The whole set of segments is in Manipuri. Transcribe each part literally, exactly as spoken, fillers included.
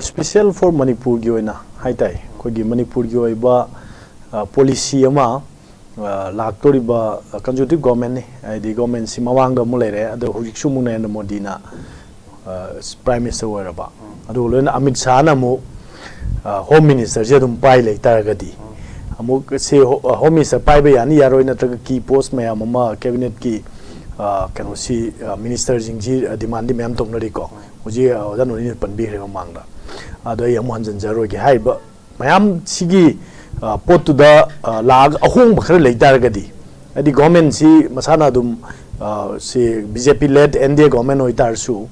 Special for ꯃꯅꯤꯄꯨꯔꯒꯤ ꯑꯣꯏꯅ ꯍꯥꯏꯇꯥꯏ, ꯑꯩꯈꯣꯏꯒꯤ ꯃꯅꯤꯄꯨꯔꯒꯤ ꯑꯣꯏꯕ ꯄꯣꯂꯤꯁꯤ ꯑꯃ, ꯑ, ꯂꯥꯛꯇꯣꯔꯤꯕ ꯀꯟꯖꯔꯕꯦꯇꯤꯕ ꯒꯣꯔꯃꯦꯟꯅꯤ, ꯍꯥꯏꯗꯤ ꯒꯣꯔꯃꯦꯟꯁꯤ ꯃꯃꯥꯡꯗ ꯑꯃꯨꯛ ꯂꯩꯔꯦ, ꯑꯗꯣ ꯍꯧꯖꯤꯛꯁꯨ ꯑꯃꯨꯛ ꯅꯔꯦꯟꯗ꯭ꯔ ꯃꯣꯗꯤꯅ, ꯑ, ꯄ꯭ꯔꯥꯏꯝ ꯃꯤꯅꯤꯁꯇꯔ ꯑꯣꯏꯔꯕ, ꯑꯗꯨꯒ ꯂꯣꯏꯅ ꯑꯃꯤꯠ ꯁꯥꯍꯅ ꯑꯃꯨꯛ, ꯑ, ꯍꯣꯝ ꯃꯤꯅꯤꯁꯇꯔꯁꯦ ꯑꯗꯨꯝ ꯄꯥꯏ ꯂꯩꯇꯥꯔꯒꯗꯤ, ꯑꯃꯨꯛ ꯁꯤ ꯍꯣ-, ꯑ, ꯍꯣꯝ ꯃꯤꯅꯤꯁꯇꯔ ꯄꯥꯏꯕ ꯌꯥꯅꯤ ꯌꯥꯔꯣꯏ, ꯅꯠꯇ꯭ꯔꯒ ꯀꯤ ꯄꯣꯁ ꯃꯌꯥꯝ ꯑꯃ ꯀꯦꯕꯤꯅꯦꯠꯀꯤ, ꯑ, ꯀꯩꯅꯣꯁꯤ, ꯑ, ꯃꯤꯅꯤꯁꯇꯔꯁꯤꯡꯁꯤ, ꯑ, ꯗꯤꯃꯥꯟꯗꯤ ꯃꯌꯥꯝ ꯇꯧꯅꯔꯤꯀꯣ꯫ ꯍꯧꯖꯤꯛ, ꯑ, ꯑꯣꯖꯥ ꯅꯣꯔꯤꯅ ꯄꯟꯕꯤꯈ꯭ꯔꯦ ꯃꯃꯥꯡꯗ, ꯑꯗꯣ ꯑꯩ ꯑꯃꯨꯛ ꯍꯟꯖꯤꯟꯖꯔꯣꯏꯒꯦ꯫ ꯍꯥꯏꯔꯤꯕ ꯃꯌꯥꯝ ꯁꯤꯒꯤ, ꯑ, ꯄꯣꯠꯇꯨꯗ, ꯑ, ꯂꯥꯛꯑꯒ ꯑꯍꯣꯡꯕ ꯈꯔ ꯂꯩ ꯇꯥꯔꯒꯗꯤ, ꯍꯥꯏꯗꯤ ꯒꯣꯔꯃꯦꯟꯁꯤ ꯃꯁꯥꯅ ꯑꯗꯨꯝ, ꯑ, ꯁꯤ ꯕꯤ ꯖꯦ ꯄꯤ ꯂꯦꯗ ꯑꯦꯟ ꯗꯤ ꯑꯦ ꯒꯣꯔꯃꯦꯟ ꯑꯣꯏꯇꯥꯔꯁꯨ,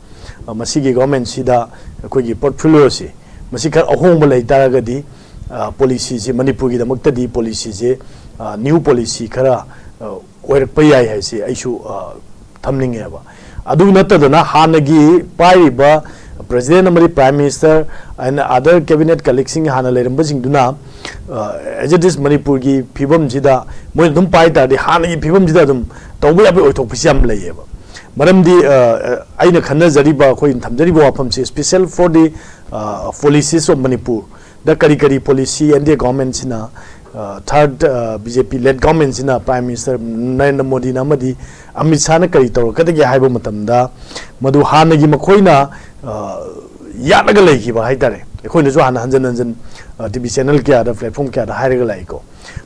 ꯑ, ꯃꯁꯤꯒꯤ ꯒꯣꯔꯃꯦꯟꯁꯤꯗ ꯑꯩꯈꯣꯏꯒꯤ ꯄꯣꯔꯠꯐꯣꯂꯤꯑꯣꯁꯤ ꯃꯁꯤ ꯈꯔ ꯑꯍꯣꯡꯕ ꯂꯩ ꯇꯥꯔꯒꯗꯤ, ꯑ, ꯄꯣꯂꯤꯁꯤꯁꯤ ꯃꯅꯤꯄꯨꯔꯒꯤꯗꯃꯛꯇꯗꯤ ꯄꯣꯂꯤꯁꯤꯁꯦ, ꯑ, ꯅ꯭ꯌꯨ ꯄꯣꯂꯤꯁꯤ ꯈꯔ, ꯑ, ꯑꯣꯏꯔꯛꯄ ꯌꯥꯏ ꯍꯥꯏꯁꯤ ꯑꯩꯁꯨ, ꯑ, ꯊꯝꯅꯤꯡꯉꯦꯕ꯫ ꯑꯗꯨ ꯅꯠꯇꯗꯅ ꯍꯥꯟꯅꯒꯤ ꯄꯥꯏꯔꯤꯕ ꯄ꯭ꯔꯦꯁꯤꯗꯦꯟ ꯑꯃꯗꯤ prime minister and other cabinet colleagueꯁꯤꯡ ꯍꯥꯟꯅ ꯂꯩꯔꯝꯕꯁꯤꯡꯗꯨꯅ, ꯑ, as it is ꯃꯅꯤꯄꯨꯔꯒꯤ ꯐꯤꯕꯝꯁꯤꯗ ꯃꯣꯏꯅ ꯑꯗꯨꯝ ꯄꯥꯏ ꯇꯥꯔꯗꯤ ꯍꯥꯟꯅꯒꯤ ꯐꯤꯕꯝꯁꯤꯗ ꯑꯗꯨꯝ ꯇꯧꯕ ꯌꯥꯕꯒꯤ ꯑꯣꯏꯊꯣꯛꯄꯁꯤ ꯌꯥꯝ ꯂꯩꯌꯦꯕ꯫ ꯃꯔꯝꯗꯤ, ꯑ, ꯑꯩꯅ ꯈꯟꯅꯖꯔꯤꯕ, ꯑꯩꯈꯣꯏꯅ ꯊꯝꯖꯔꯤꯕ ꯋꯥꯐꯝꯁꯤ special for the, ꯑ, policies of Manipur ꯗ ꯀꯔꯤ ꯀꯔꯤ ꯄꯣꯂꯤꯁꯤ ꯑꯦꯟ ꯗꯤ ꯑꯦ ꯒꯣꯔꯃꯦꯟꯁꯤꯅ, ꯑ, ꯊꯥꯔꯗ, ꯑ, ꯕꯤ ꯖꯦ ꯄꯤ ꯂꯦꯗ ꯒꯣꯔꯃꯦꯟꯁꯤꯅ ꯄ꯭ꯔꯥꯏꯝ ꯃꯤꯅꯤꯁꯇꯔ ꯅꯔꯦꯟꯗ꯭ꯔ ꯃꯣꯗꯤꯅ ꯑꯃꯗꯤ ꯑꯃꯤꯠ ꯁꯥꯍꯅ ꯀꯔꯤ ꯇꯧꯔꯛꯀꯗꯒꯦ ꯍꯥꯏꯕ ꯃꯇꯝꯗ, ꯃꯗꯨ ꯍꯥꯟꯅꯒꯤ ꯃꯈꯣꯏꯅ, ꯑ, ꯌꯥꯠꯂꯒ ꯂꯩꯈꯤꯕ ꯍꯥꯏꯇꯥꯔꯦ꯫ ꯑꯩꯈꯣꯏꯅꯁꯨ ꯍꯥꯟꯅ ꯍꯟꯖꯟ ꯍꯟꯖꯟ, ꯑ, ꯇꯤ ꯚꯤ ꯆꯦꯅꯦꯜ ꯀꯌꯥꯗ, ꯄ꯭ꯂꯦꯠꯐꯣꯝ ꯀꯌꯥꯗ ꯍꯥꯏꯔꯒ ꯂꯥꯛꯏꯀꯣ꯫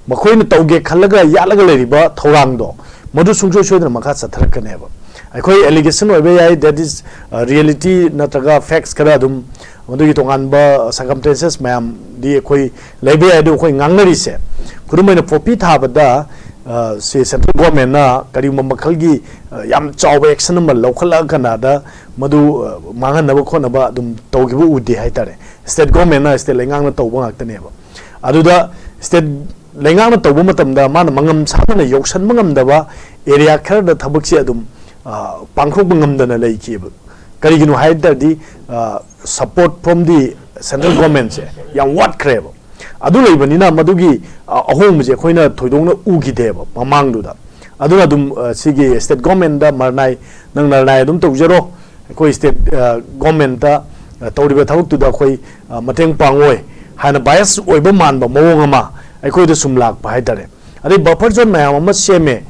ꯃꯈꯣꯏꯅ ꯇꯧꯒꯦ ꯈꯜꯂꯒ ꯌꯥꯠꯂꯒ ꯂꯩꯔꯤꯕ ꯊꯧꯔꯥꯡꯗꯣ ꯃꯗꯨ ꯁꯨꯡꯁꯣꯏ ꯁꯣꯏꯗꯅ ꯃꯈꯥ ꯆꯠꯊꯔꯛꯀꯅꯦꯕ꯫ ꯑꯩꯈꯣꯏ ꯑꯦꯂꯤꯒꯦꯁꯟ ꯑꯣꯏꯕ ꯌꯥꯏ, that is, ꯑ, ꯔꯤꯌꯦꯂꯤꯇꯤ ꯅꯠꯇ꯭ꯔꯒ ꯐꯦꯛꯁ ꯈꯔ ꯑꯗꯨꯝ, ꯃꯗꯨꯒꯤ ꯇꯣꯉꯥꯟꯕ ꯁꯔꯀꯝꯁꯇꯦꯟꯁꯦꯁ ꯃꯌꯥꯝꯗꯤ ꯑꯩꯈꯣꯏ ꯂꯩꯕ ꯌꯥꯏ꯫ ꯑꯗꯨ ꯑꯩꯈꯣꯏ ꯉꯥꯡꯅꯔꯤꯁꯦ, ꯈꯨꯗꯝ ꯑꯣꯏꯅ ꯄꯣꯄꯤ ꯊꯥꯕꯗ, ꯑ, ꯁꯤ ꯁꯦꯟꯇ꯭ꯔꯦꯜ ꯒꯣꯔꯃꯦꯟꯅ ꯀꯔꯤꯒꯨꯝꯕ ꯃꯈꯜꯒꯤ, ꯑ, ꯌꯥꯝ ꯆꯥꯎꯕ ꯑꯦꯛꯁꯟ ꯑꯃ ꯂꯧꯈꯠꯂꯛꯑ ꯀꯥꯟꯗ ꯃꯗꯨ, ꯑ, ꯃꯥꯡꯍꯟꯅꯕ ꯈꯣꯠꯅꯕ ꯑꯗꯨꯝ ꯇꯧꯈꯤꯕ ꯎꯗꯦ ꯍꯥꯏꯇꯥꯔꯦ꯫ ꯁ꯭ꯇꯦꯠ ꯒꯣꯔꯃꯦꯟꯅ, ꯁ꯭ꯇꯦꯠ ꯂꯩꯉꯥꯛꯅ ꯇꯧꯕ ꯉꯥꯛꯇꯅꯦꯕ꯫ ꯑꯗꯨꯗ ꯁ꯭ꯇꯦꯠ ꯂꯩꯉꯥꯛꯅ ꯇꯧꯕ ꯃꯇꯝꯗ ꯃꯥꯅ ꯃꯉꯝ ꯁꯥꯟꯅꯅ ꯌꯧꯁꯟꯕ ꯉꯝꯗꯕ ꯑꯦꯔꯤꯌꯥ ꯈꯔꯗ ꯊꯕꯛꯁꯦ ꯑꯗꯨꯝ, ꯑ, ꯄꯥꯡꯊꯣꯛꯄ ꯉꯝꯗꯅ ꯂꯩꯈꯤꯕ꯫ ꯀꯔꯤꯒꯤꯅꯣ ꯍꯥꯏ ꯇꯥꯔꯗꯤ, ꯑ, support from the central governmentꯁꯦ ꯌꯥꯝ ꯋꯥꯠꯈ꯭ꯔꯦꯕ꯫ ꯑꯗꯨ ꯂꯩꯕꯅꯤꯅ ꯃꯗꯨꯒꯤ, ꯑ, ꯑꯍꯣꯡꯕꯁꯦ ꯑꯩꯈꯣꯏꯅ ꯊꯣꯏꯗꯣꯛꯅ ꯎꯈꯤꯗꯦꯕ ꯃꯃꯥꯡꯗꯨꯗ꯫ ꯑꯗꯨꯅ ꯑꯗꯨꯝ, ꯑ, ꯁꯤꯒꯤ ꯁ꯭ꯇꯦꯠ ꯒꯣꯔꯃꯦꯟꯗ ꯃꯔꯅꯥꯏ, ꯅꯪ ꯅꯔꯅꯥꯏ ꯑꯗꯨꯝ ꯇꯧꯖꯔꯣ, ꯑꯩꯈꯣꯏ ꯁ꯭ꯇꯦꯠ, ꯑ, ꯒꯣꯔꯃꯦꯟꯇ, ꯑ, ꯇꯧꯔꯤꯕ ꯊꯕꯛꯇꯨꯗ ꯑꯩꯈꯣꯏ, ꯑ, ꯃꯇꯦꯡ ꯄꯥꯡꯉꯣꯏ ꯍꯥꯏꯅ bias ꯑꯣꯏꯕ ꯃꯥꯟꯕ ꯃꯑꯣꯡ ꯑꯃ ꯑꯩꯈꯣꯏꯗ ꯁꯨꯝ ꯂꯥꯛꯄ ꯍꯥꯏꯇꯥꯔꯦ꯫ ꯑꯗꯩ buffer zone ꯃꯌꯥꯝ ꯑꯃ ꯁꯦꯝꯃꯦ꯫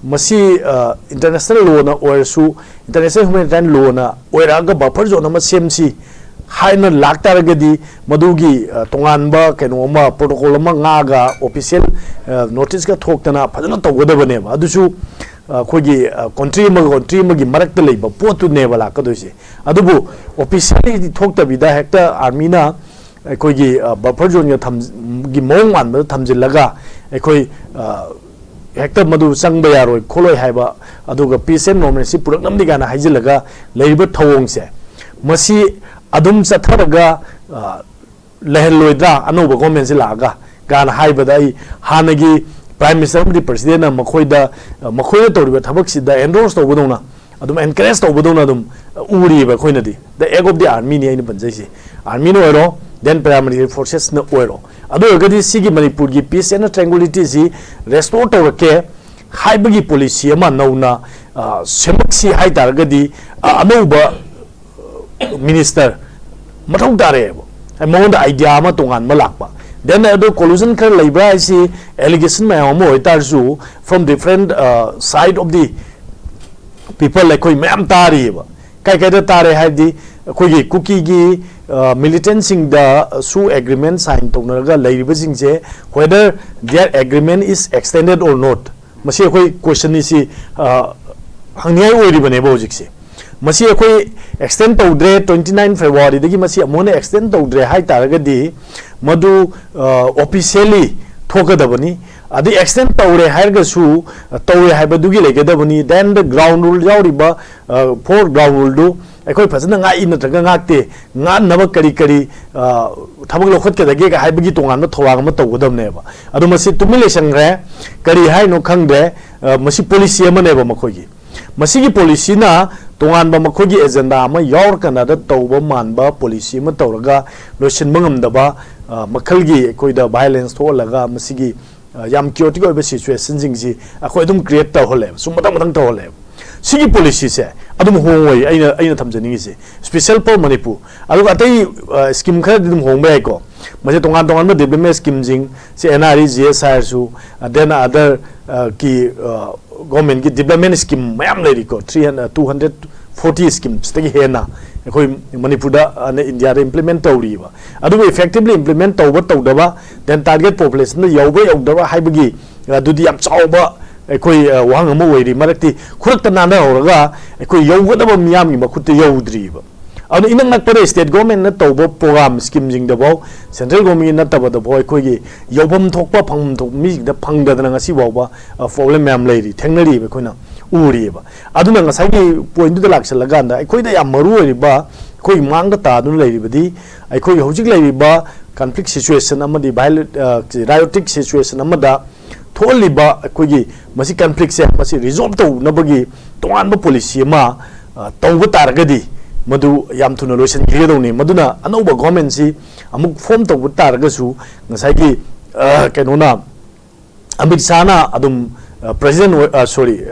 ꯃꯁꯤ, ꯑ, international lawꯅ ꯑꯣꯏꯔꯁꯨ, international humanitarian lawꯅ ꯑꯣꯏꯔꯛꯑꯒ buffer zone ꯑꯃ ꯁꯦꯝꯁꯤ ꯍꯥꯏꯅ ꯂꯥꯛꯇꯥꯔꯒꯗꯤ, ꯃꯗꯨꯒꯤ, ꯑ, ꯇꯣꯉꯥꯟꯕ ꯀꯩꯅꯣ ꯑꯃ, protocol ꯑꯃ ꯉꯥꯛꯑꯒ official, ꯑ, noticeꯀ ꯊꯣꯛꯇꯅ ꯐꯖꯅ ꯇꯧꯒꯗꯕꯅꯦꯕ꯫ ꯑꯗꯨꯁꯨ, ꯑ, ꯑꯩꯈꯣꯏꯒꯤ, ꯑ, country ꯑꯃꯒ country ꯑꯃꯒꯤ ꯃꯔꯛꯇ ꯂꯩꯕ ꯄꯣꯠꯇꯨꯅꯦꯕ ꯂꯥꯛꯀꯗꯣꯏꯁꯦ꯫ ꯑꯗꯨꯕꯨ officially ꯊꯣꯛꯇꯕꯤꯗ ꯍꯦꯛꯇ armyꯅ ꯑꯩꯈꯣꯏꯒꯤ, ꯑ, buffer zoneꯒ ꯊꯝ-, ꯒꯤ ꯃꯑꯣꯡ ꯃꯥꯟꯕꯗ ꯊꯝꯖꯤꯜꯂꯒ ꯑꯩꯈꯣꯏ, ꯑ, ꯍꯦꯛꯇ ꯃꯗꯨ ꯆꯪꯕ ꯌꯥꯔꯣꯏ ꯈꯣꯠꯂꯣꯏ ꯍꯥꯏꯕ, ꯑꯗꯨꯒ peace and normalcy ꯄꯨꯔꯛꯅꯕꯅꯤ ꯀꯥꯏꯅ ꯍꯥꯏꯖꯤꯜꯂꯒ ꯂꯩꯔꯤꯕ ꯊꯧꯑꯣꯡꯁꯦ, ꯃꯁꯤ ꯑꯗꯨꯝ ꯆꯠꯊꯔꯒ, ꯑ, ꯂꯩꯍꯜꯂꯣꯏꯗ꯭ꯔꯥ ꯑꯅꯧꯕ governmentꯁꯤ ꯂꯥꯛꯑꯒ ꯀꯥꯏꯅ ꯍꯥꯏꯕꯗ, ꯑꯩ ꯍꯥꯟꯅꯒꯤ Prime Minister ꯑꯃꯗꯤ Presidentꯅ ꯃꯈꯣꯏꯗ, ꯑ, ꯃꯈꯣꯏꯅ ꯇꯧꯔꯤꯕ ꯊꯕꯛꯁꯤꯗ endorse ꯇꯧꯕꯗꯧꯅ, ꯑꯗꯨꯝ encourage ꯇꯧꯕꯗꯧꯅ ꯑꯗꯨꯝ, ꯑ, ꯎꯔꯤꯑꯕ ꯑꯩꯈꯣꯏꯅꯗꯤ꯫ The act of the armyꯅꯤ ꯑꯩꯅ ꯄꯟꯖꯩꯁꯦ꯫ Armyꯅ ꯑꯣꯏꯔꯣ, then paramilitary forcesꯅ ꯑꯣꯏꯔꯣ꯫ ꯑꯗꯨ ꯑꯣꯏꯔꯒꯗꯤ ꯁꯤꯒꯤ ꯃꯅꯤꯄꯨꯔꯒꯤ peace and tranquilityꯁꯤ restore ꯇꯧꯔꯛꯀꯦ ꯍꯥꯏꯕꯒꯤ policy ꯑꯃ ꯅꯧꯅ, ꯑ, ꯁꯦꯝꯃꯛꯁꯤ ꯍꯥꯏ ꯇꯥꯔꯒꯗꯤ, ꯑ, ꯑꯅꯧꯕ minister ꯃꯊꯧ ꯇꯥꯔꯛꯑꯦꯕ꯫ ꯍꯥꯏ, ꯃꯉꯣꯟꯗ idea ꯑꯃ ꯇꯣꯉꯥꯟꯕ ꯂꯥꯛꯄ꯫ Then ꯑꯗꯨ collusion ꯈꯔ ꯂꯩꯕ꯭ꯔꯥ ꯍꯥꯏꯁꯤ allegation ꯃꯌꯥꯝ ꯑꯃ ꯑꯣꯏꯇꯥꯔꯁꯨ, from different, ꯑ, side of the people ꯑꯩꯈꯣꯏ ꯃꯌꯥꯝ ꯇꯥꯔꯤꯑꯕ꯫ ꯀꯥꯏ ꯀꯥꯏꯗ ꯇꯥꯔꯦ ꯍꯥꯏꯕꯗꯤ, ꯑꯩꯈꯣꯏꯒꯤ ꯀꯨꯀꯤꯒꯤ, ꯑ, militantꯁꯤꯡꯗꯁꯨ agreement sign ꯇꯧꯅꯔꯒ ꯂꯩꯔꯤꯕꯁꯤꯡꯁꯦ, whether their agreement is extended or not, ꯃꯁꯤ ꯑꯩꯈꯣꯏ questionꯅꯤ꯫ ꯁꯤ, ꯑ, ꯍꯪꯅꯤꯡꯉꯥꯏ ꯑꯣꯏꯔꯤꯕꯅꯦꯕ ꯍꯧꯖꯤꯛꯁꯦ꯫ ꯃꯁꯤ ꯑꯩꯈꯣꯏ extend ꯇꯧꯗ꯭ꯔꯦ, twenty nine Februaryꯗꯒꯤ ꯃꯁꯤ ꯑꯃꯨꯛ ꯍꯟꯅ extend ꯇꯧꯗ꯭ꯔꯦ ꯍꯥꯏ ꯇꯥꯔꯒꯗꯤ, ꯃꯗꯨ, ꯑ, officially ꯊꯣꯛꯀꯗꯕꯅꯤ꯫ ꯑꯗꯩ extend ꯇꯧꯔꯦ ꯍꯥꯏꯔꯒꯁꯨ, ꯑ, ꯇꯧꯔꯦ ꯍꯥꯏꯕꯗꯨꯒꯤ ꯂꯩꯒꯗꯕꯅꯤ꯫ Then the ground rule ꯌꯥꯎꯔꯤꯕ, ꯑ, four ground ruleꯗꯨ ꯑꯩꯈꯣꯏ ꯐꯖꯅ ꯉꯥꯛꯏ ꯅꯠꯇ꯭ꯔꯒ ꯉꯥꯛꯇꯦ, ꯉꯥꯛꯅꯕ ꯀꯔꯤ ꯀꯔꯤ, ꯑ, ꯊꯕꯛ ꯂꯧꯈꯠꯀꯗꯒꯦ ꯍꯥꯏꯕꯒꯤ ꯇꯣꯉꯥꯟꯕ ꯊꯧꯔꯥꯡ ꯑꯃ ꯇꯧꯒꯗꯕꯅꯦꯕ꯫ ꯑꯗꯣ ꯃꯁꯤ ꯇꯨꯃꯤꯟ ꯂꯩꯁꯟꯈ꯭ꯔꯦ, ꯀꯔꯤ ꯍꯥꯏꯅꯣ ꯈꯪꯗ꯭ꯔꯦ꯫ ꯑ, ꯃꯁꯤ policy ꯑꯃꯅꯦꯕ ꯃꯈꯣꯏꯒꯤ꯫ ꯃꯁꯤꯒꯤ policyꯅ ꯇꯣꯉꯥꯟꯕ ꯃꯈꯣꯏꯒꯤ agenda ꯑꯃ ꯌꯥꯎꯔꯀꯥꯟꯗ ꯇꯧꯕ ꯃꯥꯟꯕ policy ꯑꯃ ꯇꯧꯔꯒ ꯂꯣꯏꯁꯤꯟꯕ ꯉꯝꯗꯕ, ꯑ, ꯃꯈꯜꯒꯤ ꯑꯩꯈꯣꯏꯗ violence ꯊꯣꯛꯍꯜꯂꯒ ꯃꯁꯤꯒꯤ, ꯑ, ꯌꯥꯝ chaotic ꯑꯣꯏꯕ situationꯁꯤꯡꯁꯤ ꯑꯩꯈꯣꯏ ꯑꯗꯨꯝ create ꯇꯧꯍꯜꯂꯦꯕ, ꯁꯨꯝ ꯃꯊꯪ ꯃꯊꯪ ꯇꯧꯍꯜꯂꯦꯕ꯫ ꯁꯤꯒꯤ ꯄꯣꯂꯤꯁꯤꯁꯦ ꯑꯗꯨꯝ ꯍꯣꯡꯉꯣꯏ꯫ ꯑꯩꯅ ꯑꯩꯅ ꯊꯝꯖꯅꯤꯡꯉꯤꯁꯦ, special for ꯃꯅꯤꯄꯨꯔ꯫ ꯑꯗꯨꯒ ꯑꯇꯩ ꯁ꯭ꯀꯤꯝ ꯈꯔꯗꯤ ꯑꯗꯨꯝ ꯍꯣꯡꯕ ꯌꯥꯏꯀꯣ꯫ ꯃꯁꯤ ꯇꯣꯉꯥꯟ ꯇꯣꯉꯥꯟꯕ ꯗꯤꯕ꯭ꯂꯞꯃꯦꯟ ꯁ꯭ꯀꯤꯝꯁꯤꯡ, C N R E G S ꯍꯥꯏꯔꯁꯨ, then other ꯀꯤ ꯒꯣꯔꯃꯦꯟꯒꯤ ꯗꯤꯕ꯭ꯂꯞꯃꯦꯟ ꯁ꯭ꯀꯤꯝ ꯃꯌꯥꯝ ꯂꯩꯔꯤꯀꯣ꯫ Three hundred two hundred forty ꯁ꯭ꯀꯤꯝꯁꯇꯒꯤ ꯍꯦꯟꯅ ꯑꯩꯈꯣꯏ ꯃꯅꯤꯄꯨꯔꯗ ꯑꯅ ꯏꯟꯗꯤꯌꯥꯗ ꯏꯝꯄ꯭ꯂꯤꯃꯦꯟ ꯇꯧꯔꯤꯕ꯫ ꯑꯗꯨꯕꯨ ꯏꯐꯦꯛꯇꯤꯕꯂꯤ ꯏꯝꯄ꯭ꯂꯤꯃꯦꯟ ꯇꯧꯕ ꯇꯧꯗꯕ, then target ꯄꯣꯄꯨꯂꯦꯁꯟꯗ ꯌꯧꯕ ꯌꯧꯗꯕ ꯍꯥꯏꯕꯒꯤ ꯑꯗꯨꯗꯤ ꯌꯥꯝ ꯆꯥꯎꯕ ꯑꯩꯈꯣꯏ ꯋꯥꯍꯪ ꯑꯃ ꯑꯣꯏꯔꯤ꯫ ꯃꯔꯛꯇꯤ ꯈꯨꯗꯛꯇ ꯅꯥꯟꯅꯍꯧꯔꯒ ꯑꯩꯈꯣꯏ ꯌꯧꯒꯗꯕ ꯃꯤꯌꯥꯝꯒꯤ ꯃꯈꯨꯠꯇ ꯌꯧꯗ꯭ꯔꯤꯕ꯫ ꯑꯗꯨꯅ ꯏꯅꯛ ꯅꯛꯄꯗ ꯁ꯭ꯇꯦꯠ ꯒꯣꯔꯃꯦꯟꯅ ꯇꯧꯕ ꯄ꯭ꯔꯣꯒ꯭ꯔꯥꯝ ꯁ꯭ꯀꯤꯝꯁꯤꯡꯗꯐꯥꯎ, ꯁꯦꯟꯇ꯭ꯔꯦꯜ ꯒꯣꯔꯃꯦꯟꯒꯤ ꯅꯠꯇꯕꯗꯐꯥꯎ ꯑꯩꯈꯣꯏꯒꯤ ꯌꯧꯐꯝ ꯊꯣꯛꯄ, ꯐꯪꯐꯝ ꯊꯣꯛꯄ ꯃꯤꯁꯤꯡꯗ ꯐꯪꯗꯗꯅ ꯉꯁꯤ ꯐꯥꯎꯕ ꯄ꯭ꯔꯣꯕ꯭ꯂꯦꯝ ꯃꯌꯥꯝ ꯂꯩꯔꯤ, ꯊꯦꯡꯅꯔꯤꯕ ꯑꯩꯈꯣꯏꯅ ꯎꯔꯤꯕ꯫ ꯑꯗꯨꯅ ꯉꯁꯥꯏꯒꯤ ꯄꯣꯏꯟꯠꯇꯨꯗ ꯂꯥꯛꯁꯜꯂꯀꯥꯟꯗ ꯑꯩꯈꯣꯏꯗ ꯌꯥꯝ ꯃꯔꯨ ꯑꯣꯏꯔꯤꯕ, ꯑꯩꯈꯣꯏꯒꯤ ꯃꯥꯡꯗ ꯇꯥꯗꯨꯅ ꯂꯩꯔꯤꯕꯗꯤ ꯑꯩꯈꯣꯏꯒꯤ ꯍꯧꯖꯤꯛ ꯂꯩꯔꯤꯕ ꯀꯟꯐ꯭ꯂꯤꯛ ꯁꯤꯆꯨꯋꯦꯁꯟ ꯑꯃꯗꯤ ꯚꯥꯏꯑꯣꯂꯦꯟ ꯔꯥꯏꯑꯣꯇꯤꯛ ꯁꯤꯆꯨꯋꯦꯁꯟ ꯑꯃꯗ ꯊꯣꯛꯍꯜꯂꯤꯕ ꯑꯩꯈꯣꯏꯒꯤ ꯃꯁꯤ ꯀꯟꯐ꯭ꯂꯤꯛꯁꯦ ꯃꯁꯤ ꯔꯤꯖꯣꯜꯕ ꯇꯧꯅꯕꯒꯤ ꯇꯣꯉꯥꯟꯕ ꯄꯣꯂꯤꯁꯤ ꯑꯃ ꯇꯧꯕ ꯇꯥꯔꯒꯗꯤ ꯃꯗꯨ ꯌꯥꯝ ꯊꯨꯅ ꯂꯣꯏꯁꯤꯟꯈꯤꯒꯗꯧꯅꯤ꯫ ꯃꯗꯨꯅ ꯑꯅꯧꯕ ꯒꯣꯔꯃꯦꯟꯁꯤ ꯑꯃꯨꯛ ꯐꯣꯔꯝ ꯇꯧꯕ ꯇꯥꯔꯒꯁꯨ ꯉꯁꯥꯏꯒꯤ ꯀꯩꯅꯣꯅ, ꯑꯃꯤꯠ ꯁꯥꯍꯅ ꯑꯗꯨꯝ ꯄ꯭ꯔꯦꯁꯤꯗꯦꯟ, ꯁꯣꯔꯤ,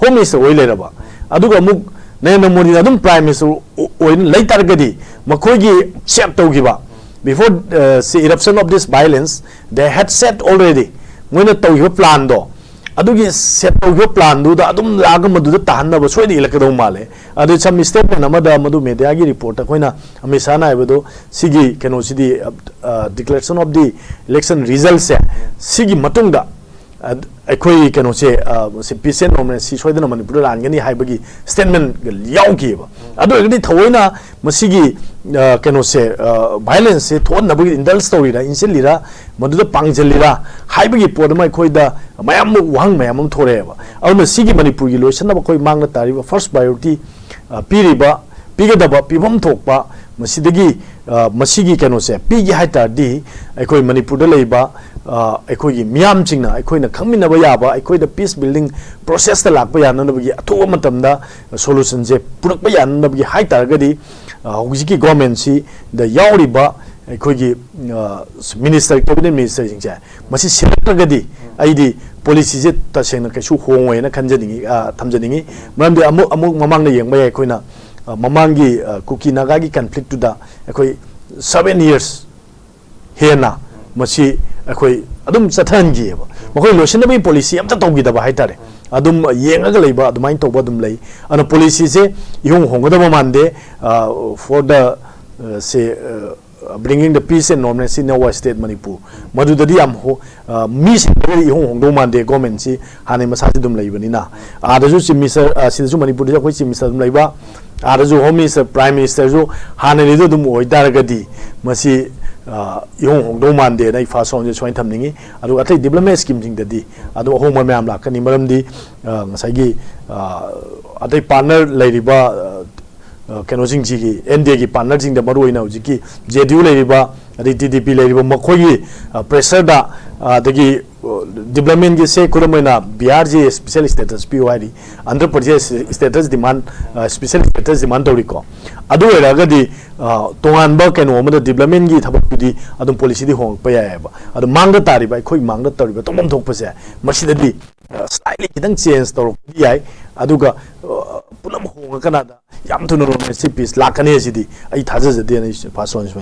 ꯍꯣꯝ ꯃꯤꯅꯤꯁꯇꯔ ꯑꯣꯏ ꯂꯩꯔꯕ, ꯑꯗꯨꯒ ꯑꯃꯨꯛ ꯅꯔꯦꯟꯗ꯭ꯔ ꯃꯣꯗꯤꯅ ꯑꯗꯨꯝ ꯄ꯭ꯔꯥꯏꯝ ꯃꯤꯅꯤꯁꯇꯔ ꯑꯣꯏꯅ ꯂꯩ ꯇꯥꯔꯒꯗꯤ ꯃꯈꯣꯏꯒꯤ ꯁꯦꯠ ꯇꯧꯈꯤꯕ, before the eruption of this violence, they had set already, ꯃꯣꯏꯅ ꯇꯧꯈꯤꯕ ꯄ꯭ꯂꯥꯟꯗꯣ, ꯑꯗꯨꯒꯤ ꯁꯦꯠ ꯇꯧꯈꯤꯕ ꯄ꯭ꯂꯥꯟꯗꯨꯗ ꯑꯗꯨꯝ ꯂꯥꯛꯑꯒ ꯃꯗꯨꯗ ꯇꯥꯍꯟꯅꯕ ꯁꯣꯏꯗꯅ ꯏꯜꯂꯛꯀꯗꯧ ꯃꯥꯜꯂꯦ꯫ ꯑꯗꯨ ꯁꯝ ꯁ꯭ꯇꯦꯠꯃꯦꯟ ꯑꯃꯗ ꯃꯗꯨ ꯃꯦꯗꯤꯌꯥꯒꯤ ꯔꯤꯄꯣꯔꯠꯇ ꯑꯩꯈꯣꯏꯅ ꯑꯃꯤꯠ ꯁꯥꯍꯅ ꯍꯥꯏꯕꯗꯣ ꯁꯤꯒꯤ ꯀꯩꯅꯣꯁꯤꯗꯤ, declaration of the election resultꯁꯦ ꯁꯤꯒꯤ ꯃꯇꯨꯡꯗ ꯑꯩꯈꯣꯏ ꯀꯩꯅꯣꯁꯦ, ꯁꯤ ꯄꯤꯁ ꯑꯦꯟ ꯅꯣꯔꯃꯦꯜꯁꯤ ꯁꯣꯏꯗꯅ ꯃꯅꯤꯄꯨꯔꯗ ꯂꯥꯟꯒꯅꯤ ꯍꯥꯏꯕꯒꯤ ꯁ꯭ꯇꯦꯠꯃꯦꯟꯒ ꯌꯥꯎꯈꯤꯑꯕ꯫ ꯑꯗꯨ ꯑꯣꯏꯔꯒꯗꯤ ꯊꯑꯣꯏꯅ ꯃꯁꯤꯒꯤ ꯀꯩꯅꯣꯁꯦ, ꯚꯥꯏꯑꯣꯂꯦꯟꯁꯁꯦ ꯊꯣꯛꯍꯟꯅꯕꯒꯤ ꯏꯟꯗꯜꯁ ꯇꯧꯔꯤꯔꯥ, ꯏꯟꯁꯤꯜꯂꯤꯔꯥ, ꯃꯗꯨꯗ ꯄꯥꯡꯁꯤꯜꯂꯤꯔꯥ ꯍꯥꯏꯕꯒꯤ ꯄꯣꯠ ꯑꯃ ꯑꯩꯈꯣꯏꯗ ꯃꯌꯥꯝ ꯑꯃ ꯋꯥꯍꯪ ꯃꯌꯥꯝ ꯑꯃ ꯊꯣꯔꯛꯑꯦꯕ꯫ ꯑꯗꯨꯅ ꯁꯤꯒꯤ ꯃꯅꯤꯄꯨꯔꯒꯤ ꯂꯣꯏꯁꯤꯟꯅꯕ ꯑꯩꯈꯣꯏ ꯃꯥꯡꯗ ꯇꯥꯔꯤꯕ ꯐꯥꯔꯁ ꯄ꯭ꯔꯥꯏꯌꯣꯔꯤꯇꯤ ꯄꯤꯔꯤꯕ, ꯄꯤꯒꯗꯕ, ꯄꯤꯐꯝ ꯊꯣꯛꯄ ꯃꯁꯤꯗꯒꯤ, ꯃꯁꯤꯒꯤ ꯀꯩꯅꯣꯁꯦ ꯄꯤꯒꯦ ꯍꯥꯏ ꯇꯥꯔꯗꯤ ꯑꯩꯈꯣꯏ ꯃꯅꯤꯄꯨꯔꯗ ꯂꯩꯕ ꯑꯩꯈꯣꯏꯒꯤ ꯃꯤꯌꯥꯝꯁꯤꯡꯅ ꯑꯩꯈꯣꯏꯅ ꯈꯪꯃꯤꯟꯅꯕ ꯌꯥꯕ, ꯑꯩꯈꯣꯏꯗ ꯄꯤꯁ ꯕꯤꯜꯗꯤꯡ ꯄ꯭ꯔꯣꯁꯦꯁꯇ ꯂꯥꯛꯄ ꯌꯥꯅꯅꯕꯒꯤ, ꯑꯊꯨꯕ ꯃꯇꯝꯗ ꯁꯣꯂꯨꯁꯟꯁꯦ ꯄꯨꯔꯛꯄ ꯌꯥꯅꯅꯕꯒꯤ ꯍꯥꯏ ꯇꯥꯔꯒꯗꯤ ꯍꯧꯖꯤꯛꯀꯤ ꯒꯣꯔꯃꯦꯟꯁꯤꯗ ꯌꯥꯎꯔꯤꯕ ꯑꯩꯈꯣꯏꯒꯤ ꯃꯤꯅꯤꯁꯇꯔ, ꯀꯦꯕꯤꯅꯦꯠ ꯃꯤꯅꯤꯁꯇꯔꯁꯤꯡꯁꯦ ꯃꯁꯤ ꯁꯤꯜꯂꯛꯇ꯭ꯔꯒꯗꯤ ꯑꯩꯗꯤ ꯄꯣꯂꯤꯁꯤꯁꯦ ꯇꯁꯦꯡꯅ ꯀꯩꯁꯨ ꯍꯣꯡꯉꯣꯏꯅ ꯈꯟꯖꯅꯤꯡꯉꯤ, ꯑ, ꯊꯝꯖꯅꯤꯡꯉꯤ꯫ ꯃꯔꯝꯗꯤ ꯑꯃꯨꯛ ꯑꯃꯨꯛ ꯃꯃꯥꯡꯗ ꯌꯦꯡꯕ ꯌꯥꯏ ꯑꯩꯈꯣꯏꯅ, ꯑ, ꯃꯃꯥꯡꯒꯤ, ꯑ, ꯀꯨꯀꯤ ꯅꯥꯒꯥꯒꯤ ꯀꯟꯐ꯭ꯂꯤꯛꯇꯨꯗ ꯑꯩꯈꯣꯏ seven years ꯍꯦꯟꯅ ꯃꯁꯤ ꯑꯩꯈꯣꯏ ꯑꯗꯨꯝ ꯆꯠꯊꯍꯟꯈꯤꯑꯕ꯫ ꯃꯈꯣꯏ ꯂꯣꯏꯁꯤꯟꯅꯕꯒꯤ ꯄꯣꯂꯤꯁꯤ ꯑꯝꯇ ꯇꯧꯈꯤꯗꯕ ꯍꯥꯏꯇꯥꯔꯦ꯫ ꯑꯗꯨꯝ ꯌꯦꯡꯉꯒ ꯂꯩꯕ ꯑꯗꯨꯃꯥꯏꯅ ꯇꯧꯕ ꯑꯗꯨꯝ ꯂꯩ꯫ ꯑꯗꯨꯅ ꯄꯣꯂꯤꯁꯤꯁꯦ ꯏꯍꯣꯡ ꯍꯣꯡꯒꯗꯕ ꯃꯥꯟꯗꯦ, ꯑ, for the, ꯑ, ꯁꯦ, ꯑ, bringing the peace and normalcy in our state Manipur. ꯃꯗꯨꯗꯗꯤ ꯌꯥꯝ ꯍꯣ-, ꯑ, ꯃꯤꯁꯤꯡꯗꯒꯗꯤ ꯏꯍꯣꯡ ꯍꯣꯡꯗꯧ ꯃꯥꯟꯗꯦ꯫ ꯒꯣꯔꯃꯦꯟꯁꯤ ꯍꯥꯟꯅꯩ ꯃꯁꯥꯁꯤ ꯑꯗꯨꯝ ꯂꯩꯕꯅꯤꯅ꯫ ꯑꯥꯗꯁꯨ ꯆꯤꯐ ꯃꯤꯅꯤꯁꯇꯔ, ꯑ, ꯁꯤꯗꯁꯨ ꯃꯅꯤꯄꯨꯔꯗꯁꯨ ꯑꯩꯈꯣꯏ ꯆꯤꯐ ꯃꯤꯅꯤꯁꯇꯔ ꯑꯗꯨꯝ ꯂꯩꯕ, ꯑꯥꯗꯁꯨ ꯍꯣꯝ ꯃꯤꯅꯤꯁꯇꯔ, ꯄ꯭ꯔꯥꯏꯝ ꯃꯤꯅꯤꯁꯇꯔꯁꯨ ꯍꯥꯟꯅꯒꯤꯗꯨ ꯑꯗꯨꯝ ꯑꯣꯏꯇꯥꯔꯒꯗꯤ ꯃꯁꯤ, ꯑ, ꯏꯍꯣꯡ ꯍꯣꯡꯗꯧ ꯃꯥꯟꯗꯦꯅ ꯑꯩ ꯐꯥꯔꯁ ꯔꯥꯎꯟꯁꯦ ꯁꯨꯃꯥꯏꯅ ꯊꯝꯅꯤꯡꯉꯤ꯫ ꯑꯗꯨꯒ ꯑꯇꯩ ꯗꯤꯕ꯭ꯂꯞꯃꯦꯟ ꯁ꯭ꯀꯤꯝꯁꯤꯡꯗꯗꯤ ꯑꯗꯨꯝ ꯑꯍꯣꯡꯕ ꯃꯌꯥꯝ ꯂꯥꯛꯀꯅꯤ꯫ ꯃꯔꯝꯗꯤ, ꯑ, ꯉꯁꯥꯏꯒꯤ, ꯑ, ꯑꯇꯩ ꯄꯥꯔꯠꯅꯔ ꯂꯩꯔꯤꯕ, ꯑ, ꯑ, ꯀꯩꯅꯣꯁꯤꯡꯁꯤꯒꯤ, ꯑꯦꯟ ꯗꯤ ꯑꯦꯒꯤ ꯄꯥꯔꯠꯅꯔꯁꯤꯡꯗ, ꯃꯔꯨꯑꯣꯏꯅ ꯍꯧꯖꯤꯛꯀꯤ ꯖꯦ ꯗꯤ ꯌꯨ ꯂꯩꯔꯤꯕ, ꯑꯗꯩ ꯇꯤ ꯗꯤ ꯄꯤ ꯂꯩꯔꯤꯕ, ꯃꯈꯣꯏꯒꯤ, ꯑ, ꯄ꯭ꯔꯦꯁꯔꯗ, ꯑ, ꯑꯗꯒꯤ, ꯑ, ꯗꯤꯕ꯭ꯂꯞꯃꯦꯟꯒꯤꯁꯦ, ꯈꯨꯗꯝ ꯑꯣꯏꯅ ꯕꯤꯍꯥꯔꯁꯤ ꯁ꯭ꯄꯦꯁꯦꯜ ꯁ꯭ꯇꯦꯇꯁ ꯄꯤꯌꯨ ꯍꯥꯏꯔꯤ, ꯑꯟꯙ꯭ꯔ ꯄ꯭ꯔꯗꯦꯁ ꯁ꯭ꯇꯦꯇꯁ ꯗꯤꯃꯥꯟ, ꯑ, ꯁ꯭ꯄꯦꯁꯦꯜ ꯁ꯭ꯇꯦꯇꯁ ꯗꯤꯃꯥꯟ ꯇꯧꯔꯤꯀꯣ꯫ ꯑꯗꯨ ꯑꯣꯏꯔꯒꯗꯤ, ꯑ, ꯇꯣꯉꯥꯟꯕ ꯀꯩꯅꯣ ꯑꯃꯗ ꯗꯤꯕ꯭ꯂꯞꯃꯦꯟꯒꯤ ꯊꯕꯛꯇꯨꯗꯤ ꯑꯗꯨꯝ ꯄꯣꯂꯤꯁꯤꯗꯤ ꯍꯣꯡꯉꯛꯄ ꯌꯥꯏꯑꯕ꯫ ꯑꯗꯣ ꯃꯥꯡꯗ ꯇꯥꯔꯤꯕ, ꯑꯩꯈꯣꯏ ꯃꯥꯡꯗ ꯇꯧꯔꯤꯕ ꯇꯧꯐꯝ ꯊꯣꯛꯄꯁꯦ, ꯃꯁꯤꯗꯗꯤ, ꯑ, ꯁ꯭ꯂꯥꯏꯠꯂꯤ ꯈꯤꯇꯪ ꯆꯦꯟꯖ ꯇꯧꯔꯛꯄꯗꯤ ꯌꯥꯏ꯫ ꯑꯗꯨꯒ, ꯑ, ꯄꯨꯂꯞ ꯍꯣꯡꯉꯀꯥꯟꯗ ꯌꯥꯝ ꯊꯨꯅ ꯔꯣꯃꯦꯟꯁꯤ ꯄꯤꯁ ꯂꯥꯛꯀꯅꯤ ꯁꯤꯗꯤ ꯑꯩ ꯊꯥꯖꯖꯗꯦꯅ ꯑꯩ ꯐꯥꯔꯁ ꯔꯥꯎꯟ ꯁꯨꯃꯥꯏꯅ